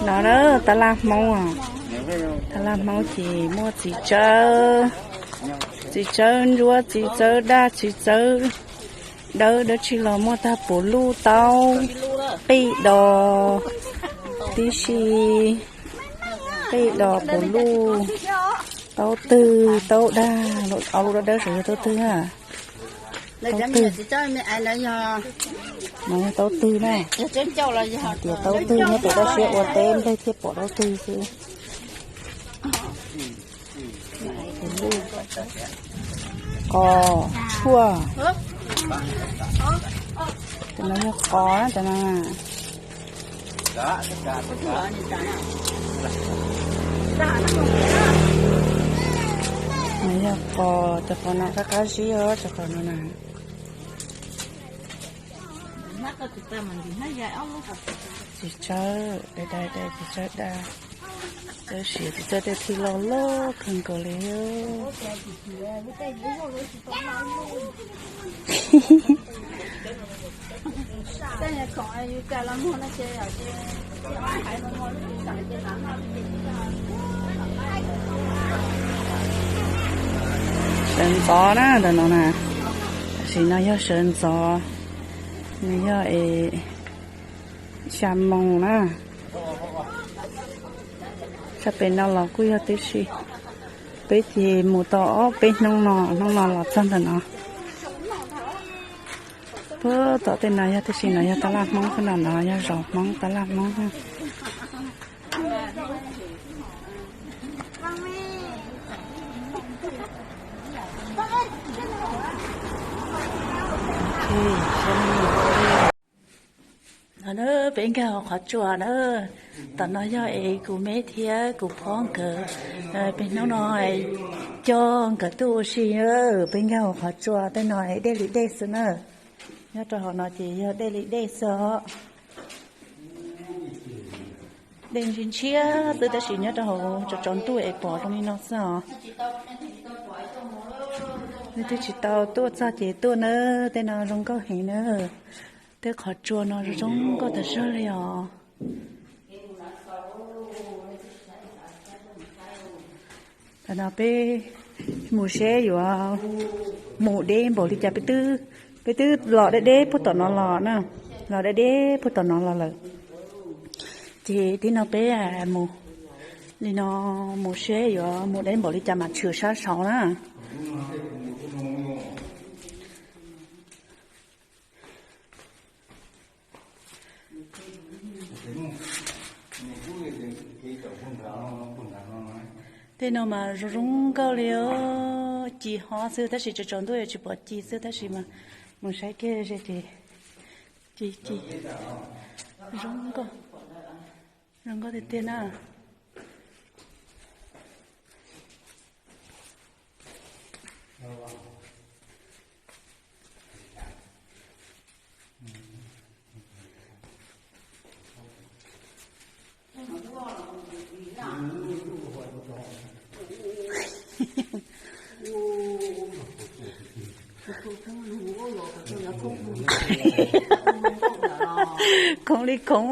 No na, tab laj Hmoob, tab laj Hmoob ces muaj txiv tsawb, txiv tsawb ntsuab, txiv tsawb daj, txiv tsawb dawb, dab tsi los muaj tag, puv luj, taub, qij dos, tib si, qij dos, puv luj, taub twg, taub daj, au lub dawb dawb saum yog taub twg na. Taub twg, no yog taub twg na. Hais tias taub twg nyob pem toj siab ua teb nplej thiaj pom taub twg xwb. Qos, tshuaj. Cov no yog qos na, cov no. No yog qos, cov qos no qab qab zib os, cov qos no na. Txiv tsawb, dai dai dai, txiv tsawb daj, tsawb siav, txiv tsawb tej thij loj loj kawg nkaus li. Sawv ntxov na ntawm no na, tam sim no yog sawv ntxov, nws yog es xya moos na. Sab pem no los kuj yog tib si. Peb ces mus tau ob peb hnub no, hnub no los txog ntawm no. Puag tom tej no yog tib si, no yog tab laj Hmoob xwb, no no yog zos Hmoob, tab laj Hmoob. No na, peb nkag hauv qhov tsua na. Tom no yog es kuv me thiab kuv phob nkawd, peb hnub no coj nkawd tuaj ua si. Peb nkag hauv qhov tsua tej no dej li dej xwb na. Nyob rau hauv no ces yog dej li dej xwb os. Dej ntshiab ntshiab xwb tab sis nyob rau hauv tsaus tsaus ntuj es pom zoo li no xwb os. Nej twb tsis tau tuaj txog ces tuaj na, tej no zoo nkauj heev na. Tej qhov tsua no zoo zoo nkauj tas zog li os. Tam no peb mus seb yuav mus deb npaum li cas, peb twb, peb twb los deb deb puag tom no los na, los deb deb puag tom no los lawm. Ces tib no peb mus li no, mus seb yuav mus deb npaum li cas mas tshwm sab saud na. Tej no mas zoo zoo nkauj li os, ci ho xwb tab sis tsaus tsaus ntuj yuav tsis pom ci xwb tab sis mas mus saib kiag ze ces ci ci zoo nkauj, zoo nkauj tiag tiag na. Khoov li khoov.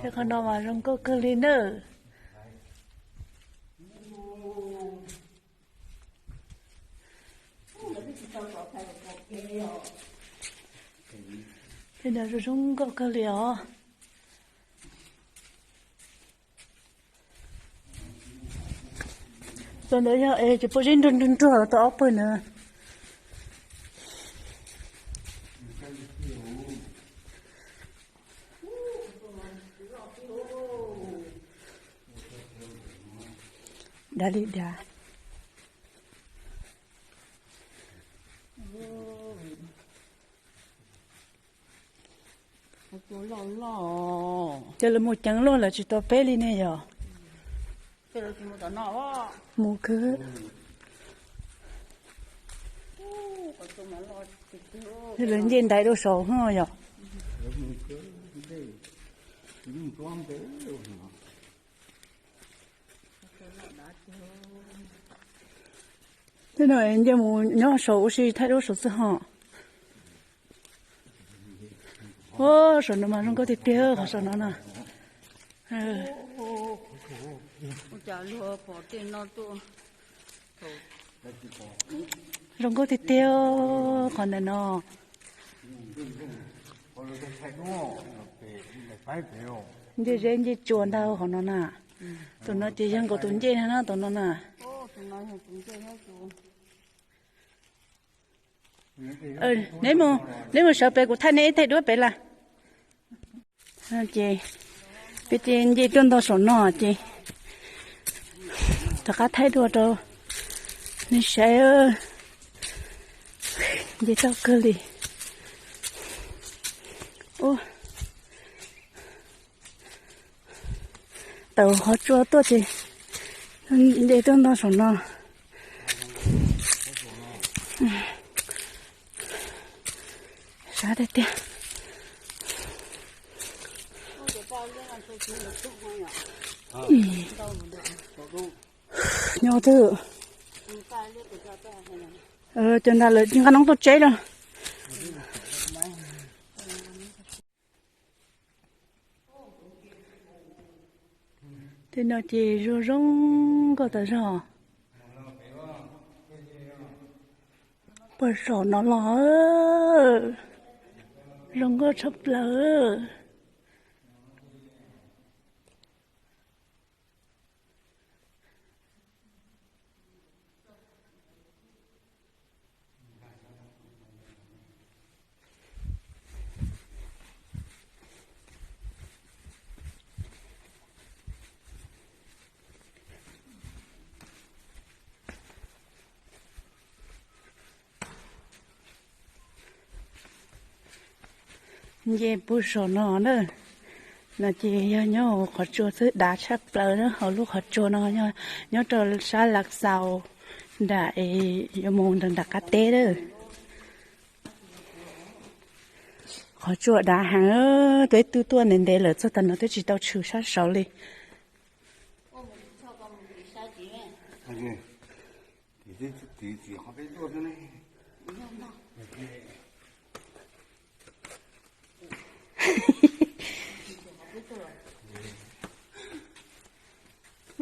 Tej qhov no mas zoo nkauj kawg li nawb. Tej no zoo zoo nkauj kawg li os. Tau ntawd yog es tsis puas zib nrug nrug nruag tau ob pawg na. Dav li dav. Ces lawv mus ceev luaj lawv tsis tau peb li ne yog. Mus kawg. Lawv nce ntaiv rau saud yog. Tej no nce mus nyob saud ua si thaij duab saud xwb ho. Ua saum no mas zoo nkauj tiag tiag qhov saum no na. Zoo nkauj tiag tiag qhov ntawm no. Nce zeb nce tsua ntag qhov no na. Tus no ces yog nkaus tus ncej na, tus no na. Neb mus, neb mus sawv pem kuv thaij neb ib thaij duab pem lawm. Ces peb ces nce tuaj nto saum no ces rov qab thaij dua rau nej saib. Nce toj kawg li. Tawm qhov tsua tuaj ces nce tuaj nto saum no. Sab tiag tiag. Nyob twg? Cov nrad lawv nqa noob tuaj tseb lawm. Tej no ces zoo zoo nkauj tas zog. Puag saum no los zoo nkauj tshaj plaws. Nce puag saum no na, no ces yog nyob hauv qhov tsua xwb, dav tshaj plaws na. Hauv lub qhov tsua no nyob rau sab Lav Xaus nram es yuav mus nram nram qab teb lawm. Qhov tsua dav heev, peb twb tuaj ntev ntev lawm txog tav no twb tsis tau tshwm sab saud li.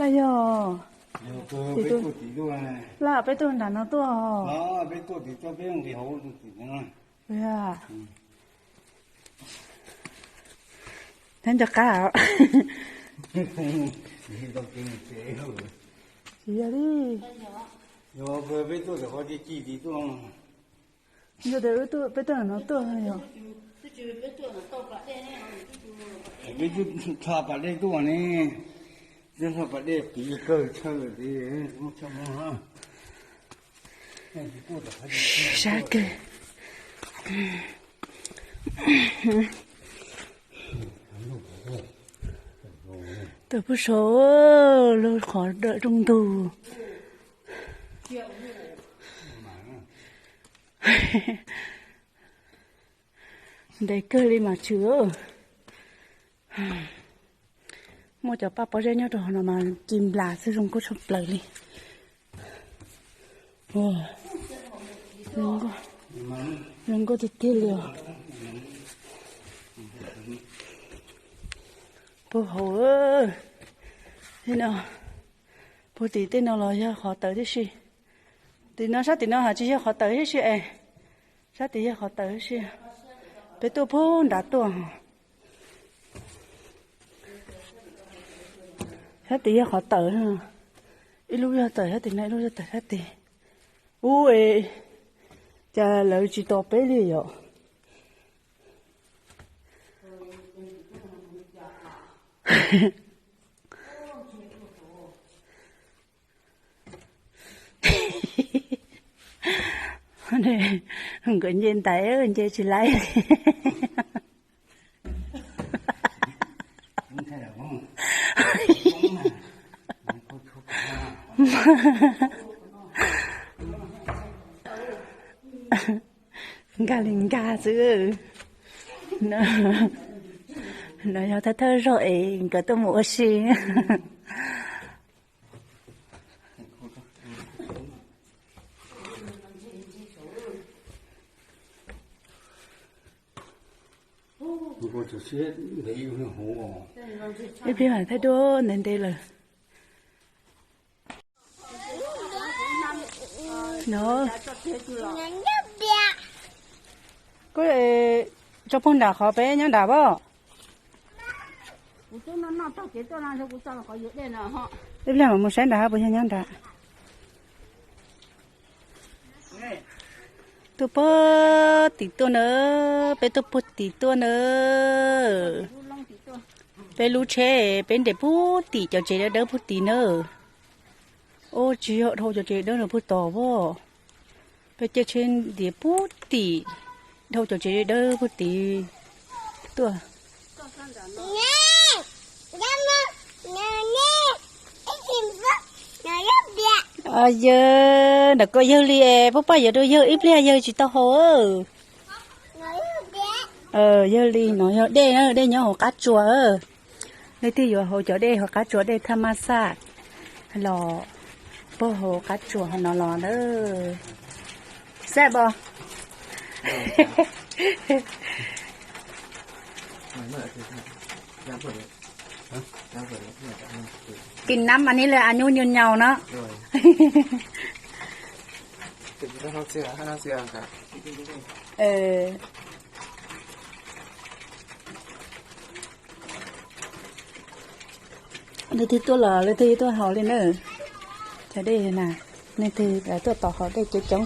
Laj yog, laj peb tuaj nram no tuaj. Nyob nco qab. Tsis yog li. Yog tias peb tuaj no tuaj yog. Peb tuaj tha pas dej tuaj ne, tha pas dej qiv kawg chaw. Sab kawg. Tawm puag saud lub qhov dawm rooj ntug. Ntev kawg li mas tshwm. Muaj cov paj pob zeb nyob rau hauv no mas ci nplas xwb, zoo nkauj tshaj plaws li. Zoo nkauj tiag tiag li os. Puag hauv, puag tim tej no los yog qhov tawm tib si. Tim no, sab tim no haj tsis yog qhov tawm tib si es. Sab tim yog qhov tawm tib si. Peb tuaj puag nrad tuaj. Sab tim yog qhov tawm. Ib lub yog tawm sab tim no, ib lub yog tawm sab tim. Ub, cas lawv tsis tos peb li yom? Nkawd nce ntaiv nce tsis laib. Nkag li nkag xwb. No yog thawj thawj zaug es nkawd tuaj mus ua si. Ib pliag mas thawj duab ntev ntev lawm. No, koj tso puag nram qhov peb nyob nram pom. Ib pliag mam mus saib nram puas yog nyob nram. Tuaj puag tim tuaj na, peb tuaj puag tim tuaj na. Peb lub tsheb peb nres puag tim cov tsev dawb dawb puag tim na. Ua tsis yog dhau cov tsev dawb no puag tod as. Peb caij tsheb nres puag tim, dhau cov tsev dawb puag tim tuaj. Yawg, nram koj yawg li es, puab paj yuav rau yawg ib pliag yawg tsis tau haus. Yawg li no yog dej na, dej nyob hauv qab tsuas. Leej twg yuav haus cov dej hauv qab tsuas, dej thaj maj xaj los puag hauv qab tsuas no los na. Xaj pom. Kis nab mas ni lawv a nyuj nyuj nyaus no. Leej twg tuaj los leej twg tuaj haus li na. Cov dej na, leej twg tuaj tos haus dej coob coob.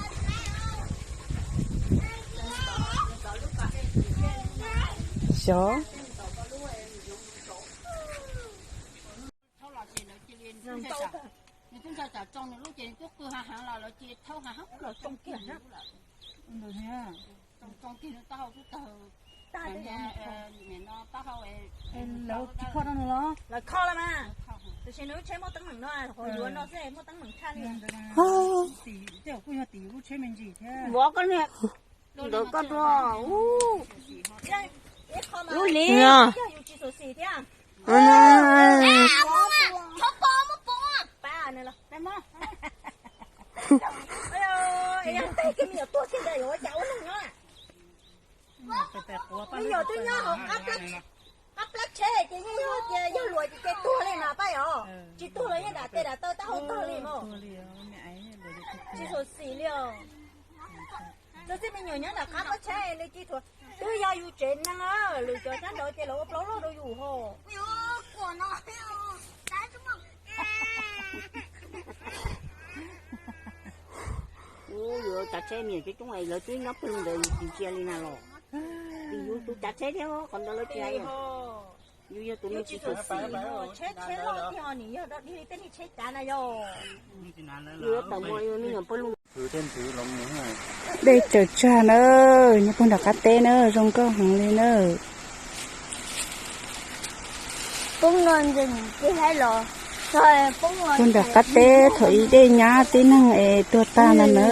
Xyov. Lawv tsis kho rau nws los? Lawv kho los mas. Tiam sis nws lub tsheb muaj teeb meem no, qhov yuav no xwb muaj teeb meem tshaj li. Vov koj niag, ntawd koj tuaj. Lub li yog yus tsis xyuam xim thiab. Me nyuam twb nyob hauv qab plab tsheb ces yeej yog tias yog luam ces ces tuag li mas pab os. Tsis tuag los yeej dam tes dam taw tab hau tag li mas. Tsis xyuam xim li os. Tus txiv me nyuam nyob nram qab plab tsheb li tsis thuam. Twb yog yus tsev neeg, lwm cov sab nraud ces lawv ua plaub loj rau yus ho. Ua yuav tsav tsheb niam coob coob lawv twb nyob pawg lug ntawd yus tsis ntsia li na los. Vim yus tus tsav tsheb thiab qhov ntawd lawv tsis hais. Yus yog tus neeg tsis xyuam xim. Tsheb tsheb loj thiab nim yog dog dig li tej niag tsheb cav na yog. Yus yuav tawm mus yus me nyuam pawg lug. Dej tsaws tsag na, nyob puag nram qab teb na, zoo nkauj heev li na. Puag nram qab teb thaum ub dej nyab tib neeg es tuag tag no na,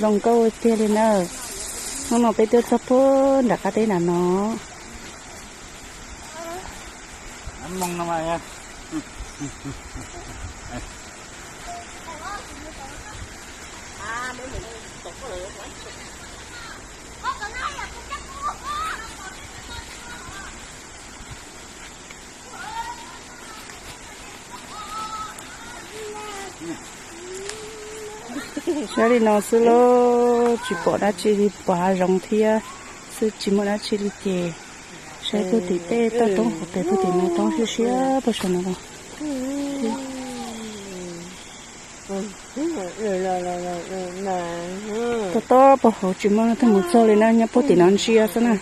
zoo nkauj tiag li na. Hnub no peb tuaj txog puag nram qab teb nram no. Saib li no xwb lauj, tsis pom dab tsi li, pom hav zoov thiab xwb tsis muaj dab tsi li ces saib puag tim tej toj roob hauv pes puag tim no roob siab siab puag saum no los. Toj toj puag hauv tsis muaj leej twg mus txog li na, nyob puag tim no ntsia xwb na.